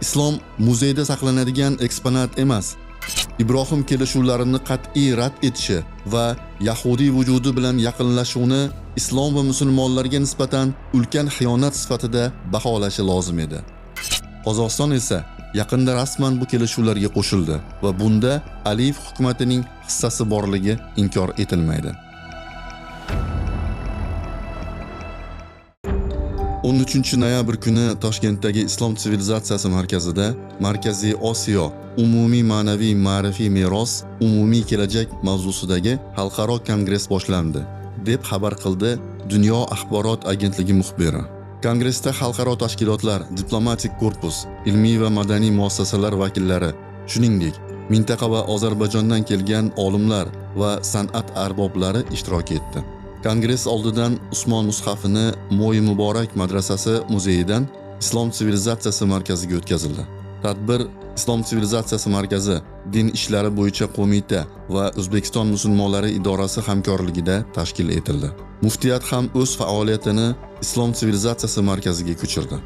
Islom muzeyda saqlanadigan eksponat emas. Ibrohim kelishuvlarini qat'iy rad etishi va yahudiy vujudi bilan yaqinlashuvni islom va musulmonlarga nisbatan ulkan xiyonat sifatida baholashi lozim edi. Qozog'iston esa yaqinda rasman bu kelishuvlarga qo'shildi va bunda Aliyev hukumatining hissasi borligi inkor etilmaydi. 13 noyabr kuni Toshkentdagi Islom sivilizatsiyasi markazida Markaziy Osiyo umumiy ma'naviy ma'rifiy meros, umumiy kelajak mavzusidagi xalqaro kongress boshlandi, deb xabar qildi Dunyo axborot agentligi muxbiri. Kongressda xalqaro tashkilotlar, diplomatik korpus, ilmiy va madaniy muassasalar vakillari, shuningdek, mintaqa va Ozarbayjondan kelgan olimlar va san'at arboblari ishtirok etdi. Kongress oldidan Usmon mushafini Mo'y Muborak madrasasi muzeyidan Islom sivilizatsiyasi markaziga o'tkazildi. Tadbir Islom sivilizatsiyasi markazi, Din ishlari bo'yicha qo'mita va O'zbekiston musulmonlari idorasi hamkorligida tashkil etildi. Muftiyat ham o'z faoliyatini Islom sivilizatsiyasi markaziga ko'chirdi.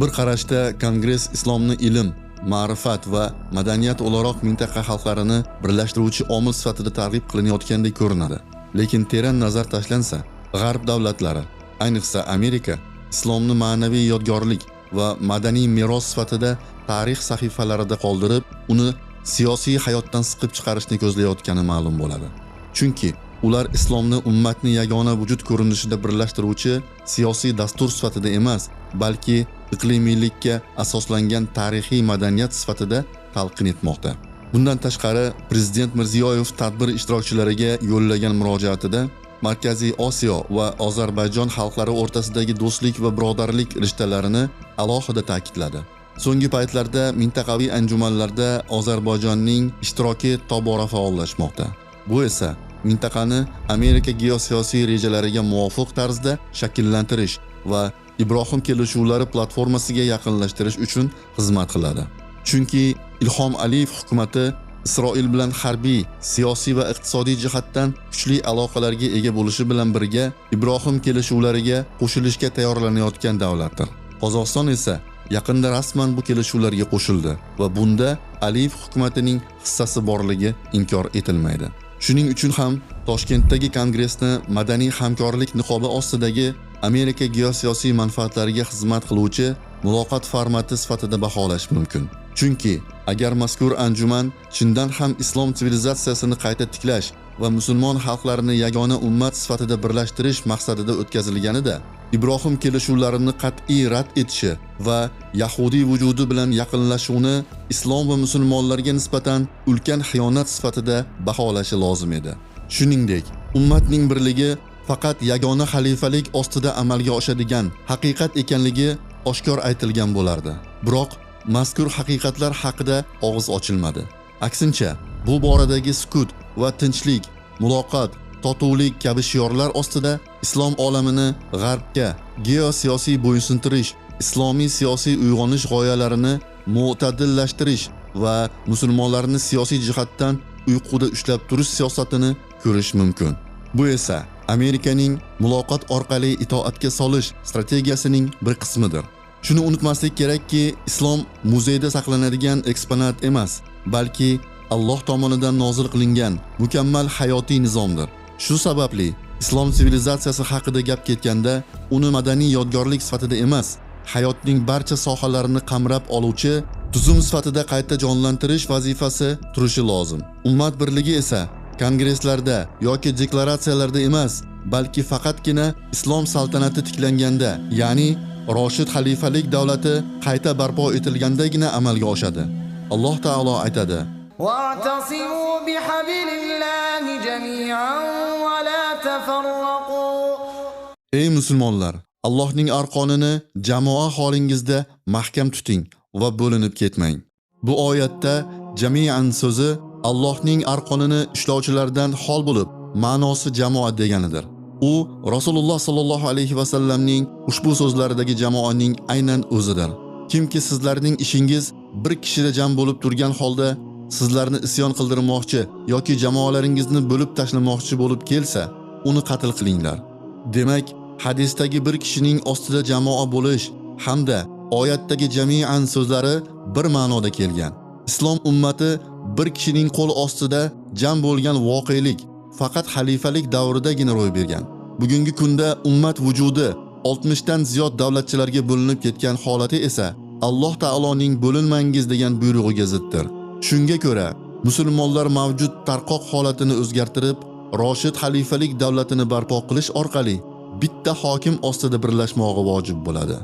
Bir qarashda kongress islomni ilm, ma'rifat va madaniyat o'laroq mintaqa xalqlarini birlashtiruvchi omil sifatida targ'ib qilinayotgandek ko'rinadi. Lekin teran nazar tashlansa, G'arb davlatlari, ayniqsa Amerika, islomni ma'naviy yodgorlik va madaniy meros sifatida tarix sahifalarida qoldirib, uni siyosiy hayotdan siqib chiqarishni ko'zlayotgani ma'lum bo'ladi. Chunki ular islomni ummatni yagona vujud ko'rinishida birlashtiruvchi siyosiy dastur sifatida emas, balki iqlimiylikka asoslangan tarixiy madaniyat sifatida talqin etmoqda. Bundan tashqari, Prezident Mirziyoyev tadbir ishtirokchilariga yo'llagan murojaatida Markaziy Osiyo va Ozarbayjon xalqlari o'rtasidagi do'stlik va birodarlik rishtalarini alohida ta'kidladi. So'nggi paytlarda mintaqaviy anjumanlarda Ozarbayjonning ishtiroki tobora faollashmoqda. Bu esa mintaqani Amerika geosiyosiy rejalariga muvofiq tarzda shakllantirish va Ibrohim kelishuvlari platformasiga yaqinlashtirish uchun xizmat qiladi. Chunki Ilhom Aliyev hukumati Isroil bilan harbiy, siyosiy va iqtisodiy jihatdan kuchli aloqalarga ega bo'lishi bilan birga Ibrohim kelishuvlariga qo'shilishga tayyorlanayotgan davlatdir. Qozog'iston esa yaqinda rasman bu kelishuvlarga qo'shildi va bunda Aliyev hukumatining hissasi borligi inkor etilmaydi. Shuning uchun ham Toshkentdagi kongressni madaniy hamkorlik niqobi ostidagi Amerika geosiyosiy manfaatlariga xizmat qiluvchi muloqot formati sifatida baholash mumkin. Chunki agar mazkur anjuman chindan ham islom sivilizatsiyasini qayta tiklash va musulmon xalqlarini yagona ummat sifatida birlashtirish maqsadida o'tkazilganida, Ibrohim kelishuvlarini qat'iy rad etishi va yahudiy vujudi bilan yaqinlashuvni islom va musulmonlarga nisbatan ulkan xiyonat sifatida baholashi lozim edi. Shuningdek, ummatning birligi faqat yagona xalifalik ostida amalga oshadigan haqiqat ekanligi oshkor aytilgan bo'lardi. Biroq mazkur haqiqatlar haqida og'iz ochilmadi. Aksincha, bu boradagi sukut va tinchlik, muloqot, totuvlik kabi shiorlar ostida islom olamini G'arbga geosiyosiy bo'ysundirish, islomiy siyosiy uyg'onish g'oyalarini mo'tadillashtirish va musulmonlarni siyosiy jihatdan uyquda ushlab turish siyosatini ko'rish mumkin. Bu esa Amerikaning muloqot orqali itoatga solish strategiyasining bir qismidir. Shuni unutmaslik kerakki, islom muzeyda saqlanadigan eksponat emas, balki Alloh tomonidan nozil qilingan mukammal hayotiy nizomdir. Shu sababli islom sivilizatsiyasi haqida gap ketganda, uni madaniy yodgorlik sifatida emas, hayotning barcha sohalarini qamrab oluvchi tuzum sifatida qayta jonlantirish vazifasi turishi lozim. Ummat birligi esa kongresslarda yoki deklaratsiyalarda emas, balki faqatgina islom saltanati tiklanganda, ya'ni Roshid xalifalik davlati qayta barpo etilgandagina amalga oshadi. Alloh taolo aytadi: واعتصموا بحبل الله جميعا ولا تفرقوا. Ey musulmonlar, Allohning arqonini jamoa holingizda mahkam tuting va bo'linib ketmang. Bu oyatda jami'an so'zi Allohning arqonini ushlovchilardan hol bo'lib, ma'nosi jamoa deganidir. U Rasululloh sallallohu alayhi va sallamning ushbu so'zlaridagi jamoaning aynan o'zidir. Kimki sizlarning ishingiz bir kishida jam bo'lib turgan holda sizlarni isyon qildirmoqchi yoki jamoalaringizni bo'lib tashlamoqchi bo'lib kelsa, uni qatl qilinglar. Demak, hadisdagi bir kishining ostida jamoa bo'lish hamda Oyatdagi jamian so'zlari bir ma'noda kelgan. Islom ummati bir kishining qo'l ostida jam bo'lgan voqelik faqat xalifalik davridagina ro'y bergan. Bugungi kunda ummat vujudi 60 dan ziyod davlatchilarga bo'linib ketgan holati esa Alloh taoloning bo'linmangiz degan buyrug'iga ziddir. Shunga ko'ra, musulmonlar mavjud tarqoq holatini o'zgartirib, roshid xalifalik davlatini barpo qilish orqali bitta hokim ostida birlashmog'i vojib bo'ladi.